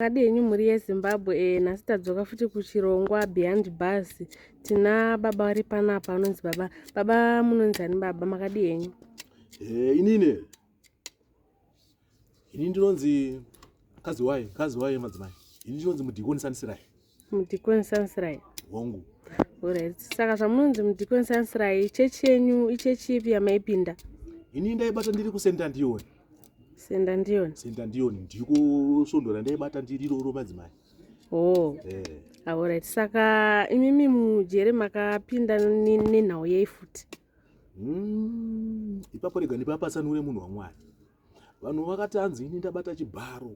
Makadii henyu mhuri yeZimbabwe eh, nhasi tadzoka futi kuchirongwa Beyond Bars. Tina baba vari panapa anonzi baba. Baba munonzi ani baba makadii henyu? Eh, inini ini ndinonzi kaziwai kaziwai madzimai ini ndinonzi mudhikoni sanisirai Mudhikoni Sansirai. Hongu. Alright. Saka zvamunonzi mudhikoni Sansirai, chechi yenyu ichechi ipi yamaipinda? Ini ndaibata ndiri kuSenta Ndiyoni. Senda Ndiyoni. Senta Ndiyoni ndiko svondo randaibata ndiri iroro madzimai. Oh. Eh. Alright. Saka imimi mujere makapinda nenhau yei futi? Ipapo rega ndipapatsanure munhu waMwari. Vanhu vakati hanzi ini ndabata chibharo.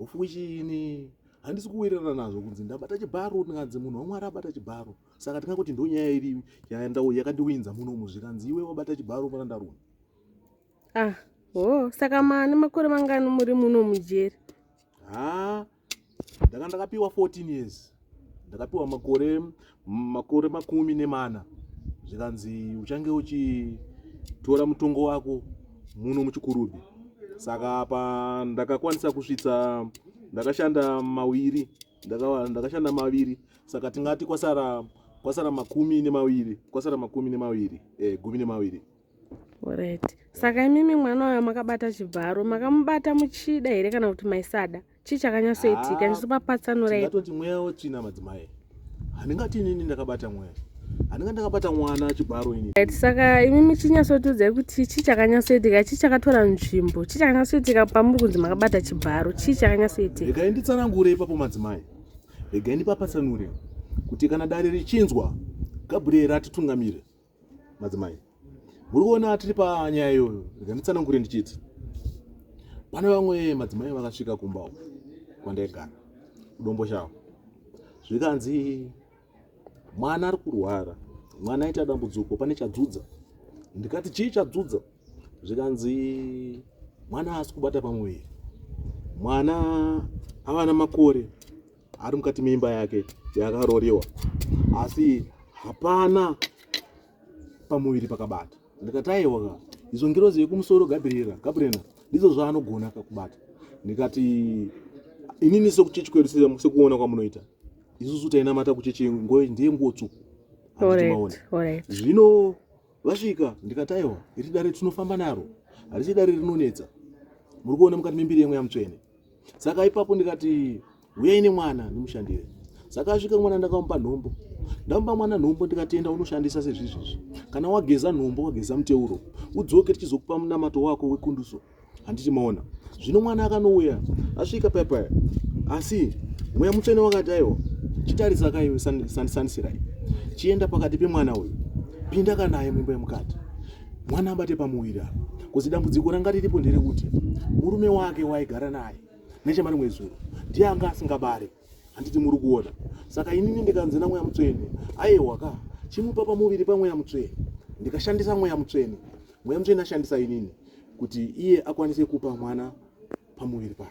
Of which ini handisi kuwirirana nazvo kunzi ndabata chibharo ndinganzi munhu wamwari abata chibharo saka tingangoti ndonyaya iri yakandiwinza munomu zvikanzi iwe wabata chibharo murandarume. Ah, oh, saka mane makore mangani muri muno mujeri? Ha, ndanga ndakapiwa 14 years. Ndakapiwa makore 14 zvikanzi uchange uchitora mutongo wako muno muChikurubi. Saka apa ndakakwanisa kusvitsa, ndakashanda mawiri, ndakashanda maviri, saka tingati kwasara 20, kwasara 20, 12. Alright. Saka imimi mwana uyo makabata chibharo, makamubata muchida here kana kuti maisada? Chii chakanyatsoitika? Ndisopapatsanura. Tingatoti mweya wetsvina madzimai. Handingati inini ndakabata mweya. Handinga ndakabata mwana chibharo ini. Right, saka imimi chinyatsotiudzai kuti chii chakanyatsoitika, chii chakatora nzvimbo, chii chakanyatsoitika pamuri kunzi makabata chibharo, chii chakanyatsoitika? Regai nditsanangure ipapo madzimai. Regai ndipapatsanure kuti kana dare richinzwa Gabriel atitungamire. Madzimai, muri kuona tiri panyaya iyoyo. Regai nditsanangure ndichiti pane vamwe madzimai vakasvika kumba uko kwandaigara kuDomboshava, zvikanzi mwana ari kurwara, mwana aita dambudziko, pane chadzudza. Ndikati chii chadzudza? Zvikanzi mwana haasi kubata pamuviri, mwana ava namakore ari mukati meimba yake yaakarorewa, asi hapana pamuviri pakabata. Ndikati aiwa ka, izvo ngirozi yekumusoro Gabriela ndizvo zvaanogona kakubata. Ndikati inini sekuchechi kwedu sekuona kwamunoita isusu tainamata kuchechi ndiye nguo tsvuku. Zvino vasvika ndikati aiwa, iri dare tinofamba naro, harisi dare rinonetsa, muri kuona mukati membiri yemweya mutsvene. Saka ipapo ndikati uyai nemwana ndimushandire. Saka asvika mwana ndakamupa nhombo, ndamupa mwana nhombo ndikati enda unoshandisa sezvizvizvi, kana wageza nhombo wageza muteuro udzoke tichizokupa munamato wako wekunduso. Handiti maona? Zvino mwana akanouya asvika paya, asi mweya mutsvene wakati aiwa, chitarisa kaiwe sanisirai, chienda pakati pemwana uyu, pinda kanaye muimba yemukati, mwana abate pamuviri apa. Kuzi dambudziko ranga riripo nderekuti murume wake waigara naye nechemarimwe zuro ndiye anga asingabare. Handiti muri kuona? Saka inini ndikanzi namweya mutsvene aiwa ka, chimupa pamuviri pamweya mutsvene. Ndikashandisa mweya mutsvene, mweya mutsvene ashandisa inini kuti iye akwanise kupa mwana pamuviri pake.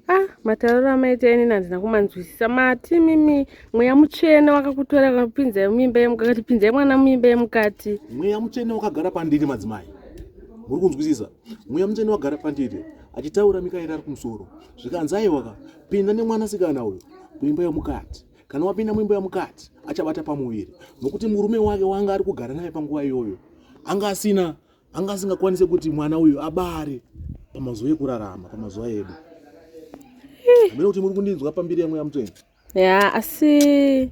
Ah, matauriro amaita inini handina kumanzwisisa. Mati mimi mweya mutsvene wakakutora kakupinzai muimba yemukati, pinzai mwana muimba yemukati. Mweya mutsvene wakagara pandiri madzimai, muri kunzwisisa? Mweya mutsvene wagara pandiri achitaura Mikaeri ari kumusoro, zvikanzi aiwa ka, pinda nemwanasikana uyu muimba yemukati. Kana wapinda muimba yemukati achabata pamuviri, nokuti murume wake wanga ari kugara naye panguva iyoyo anga asina, anga asingakwanise kuti mwana uyu abare pamazuva ekurarama, pamazuva edu. Hameno kuti muri kundinzwa pambiri yemweya mutsvene. Ya, asi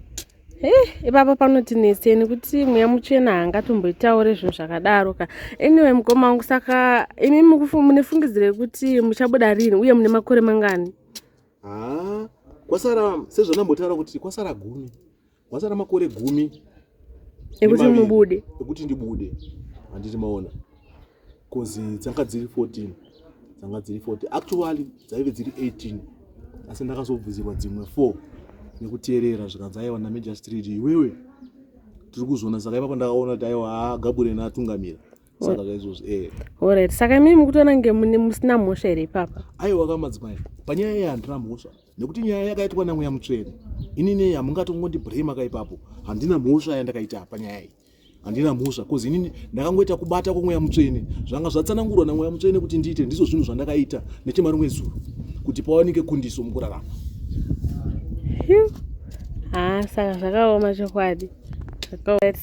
ipapa panotinetsei nekuti mweya mutsvene haangatomboitaure zvinhu zvakadaro ka. Anyway mukoma wangu, saka imi mune fungidziro yekuti muchabuda rini uye mune makore mangani? Ah, kwasara sezvandambotaura kuti kwasara 10, kwasara makore 10 ekuti mubude, ekuti ndibude. Handiti maona? Kozi dzanga dziri 14, dzanga dziri 40, actually dzaive dziri 18, asi ndakazobvuzirwa dzimwe 4 nekuteerera, zvikanzi aiwa naMajor Street iwewe tiri kuzviona. Saka ipapo ndakaona kuti aiwa Gabriel atungamira, saka zvaizvozvo. Alright, saka imimi mukutoona kunge mune musina mhosva here ipapa? Aiwa ka madzimai, panyaya iyi handina mhosva, nekuti nyaya yakaitwa namweya mutsvene. Inini hamungatongondibrema ka ipapo, handina mhosva yandakaita panyaya iyi, handina mhosva, kozi inini ndakangoita kubata kwomweya mutsvene, zvanga zvatsanangurwa namweya mutsvene kuti ndiite, ndizvo zvinhu zvandakaita nechemarimwe zuro. Kuti pawanike kundiso mukurarama. Haa, saka zvakaoma chokwadi.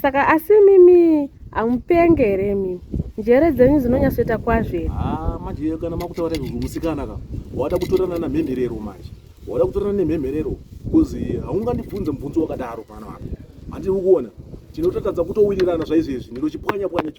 Saka asi mimi hamupenge here imimi? Njere dzenyu dzinonyatsoita kwazvo here? Haa, manje kana makutaura izvozvo musikana ka, wada kutorana namhemherero manje. Wada kutorana nemhemherero kuzi haungandibvunze mubvunzo wakadaro pano apa. Handiri kuona tinototadza kutowirirana zvaizvezvi ndinochipwanya pwanya.